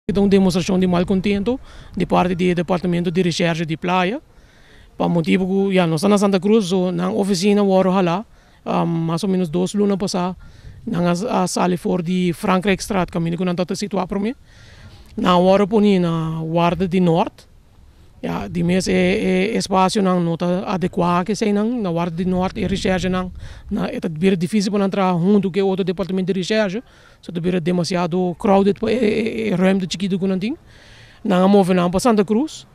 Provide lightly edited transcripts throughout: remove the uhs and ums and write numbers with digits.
Ta un demostrashon di malkontento di parti di e departamento di Recherche di Playa pa motibu ku ya nos ta na Santa Cruz so nan ofisina wòrdu halá mas o menos 2 luna pasá. Nan a sali for di Frankrijkstraat, kaminda ku nan tabata situá promé. Nan a wòrdu poni na warda di Nort. Ya, di mes e espasionan no ta adekuá ku eseinan na warda di Nort. E recherchenan e ta bira difísil pa nan traha huntu ku e otro departamento di recherche. So ta bira demasiado crowded pa e ruimte chikitu ku nan tin. Nan a move nan pa Santa Cruz.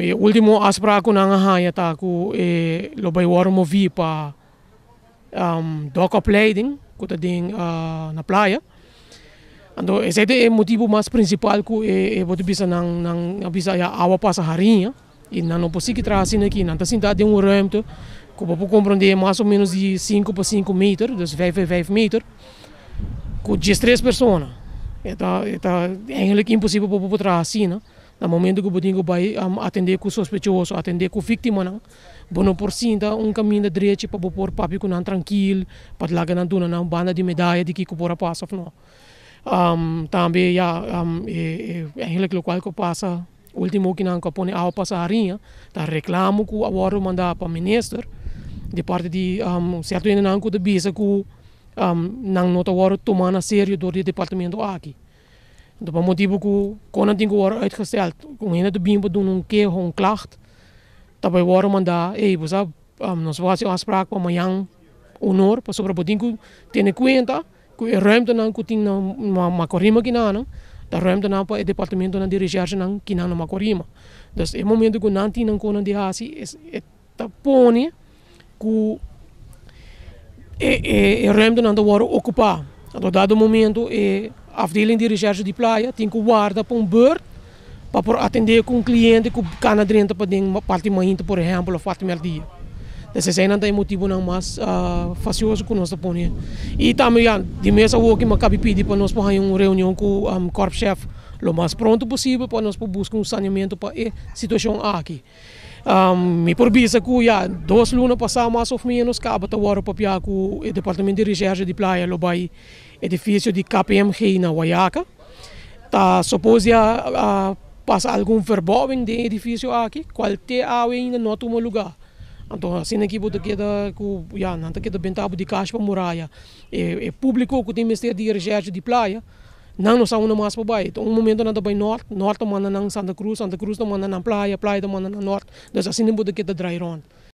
E ultimo afspraak ku nan a haña ta ku e lo bai wòrdu moví pa dokopleiding ku ta den na Playa. Anto esei ta e motibu mas prinsipal ku e bo ta bisa nan nan a bisa ya awa pasa hariña i nan no por sigui traha asina aki. Nan ta sinta den un ruimte ku bo por komprondé mas o ménos di 5 pa 5 meter, dus 5 bij 5 meter, ku 13 persona. E ta eigenlijk imposibel pa bo por traha asina. Na momento ku bo tin ku bai atendé ku sospechoso, atendé ku víktimanan, bo no por sinta un kaminda drechi pa bo por papia ku nan trankil, pa laga nan duna nan banda di medaya di kiko por a pasa òf no. Tambe ya eigenlijk lokual ku a pasa último kinan ku a pone awa pasa hariña ta reklamo ku a wòrdu mandá pa minister di parti di sierto hendenan ku ta bisa ku nan no ta wòrdu tumá na serio dor di e departamento aki. Anto pa motibu ku kon nan tin ku wòrdu uitgesteld, ku un hende ta bin pa duna un keho, un klacht, ta bai wòrdu mandá, ey, bo sa, nos por hasi un afspraak pa mañan 1 or, pasobra bo tin ku tene kuenta ku e ruimtenan ku tin na Macorima kinanan ta ruimtenan pa e departamentonan di recherchenan kinan na Macorima. Dus e momento ku nan tin nan konan di hasi e ta pone ku e ruimtenan ta wòrdu okupá. Anto dado momento e afdeling di recherche di Playa tin ku warda pa un beurt pa por atendé ku un kliente ku kana drenta paden parti mainta, por ehèmpel, òf parti mèrdia. Dus eseinan ta e motibunan mas fasioso ku nos ta pone. I tambe ya di mes awor ku mi a kabi pidi pa nos por haña un reunion ku korpschef lo mas pronto posibel pa nos por buska un saneamentu pa e situashon aki. Mi por bisa ku ya 2 luna pasá mas òf ménos kaba ta wòrdu papiá ku e departamento di recherche di Playa lo bai edifisio di KPMG na Wayaca. Ta suppose ya a pasa algun verbouwing den e edifisio aki, kual te awe ainda no a tuma lugá. Anto asina aki bo ta keda ku ya nan ta keda benta bo di kas pa muraya. E públiko ku tin mester di recherche di Playa nan no sa unda mas pa bai. Un momento nan ta bai Nort, Nort ta manda nan Santa Cruz, Santa Cruz ta manda nan Playa, Playa ta manda nan Nort. Dus asina bo ta keda draai rònt.